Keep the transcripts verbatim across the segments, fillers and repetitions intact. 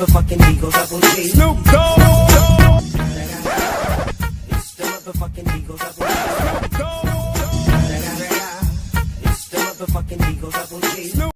Motherfucking Eagle Double G. Snoop Dogg. It's the motherfucking Eagle Double G. Snoop Dogg. It's the motherfucking Eagle Double G. Snoop.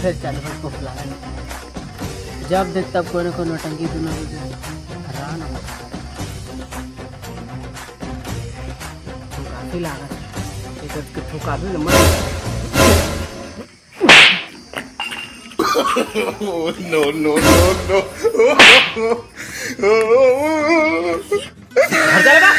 फिर चालू हो, भूख लागल। जब देख तब कोनो कोनो टंकी दुनो बजे। हरान हो। भूख काफी लागत। एक के भूख काफी लंबा। Oh, no, no, no, no. घर चले बा?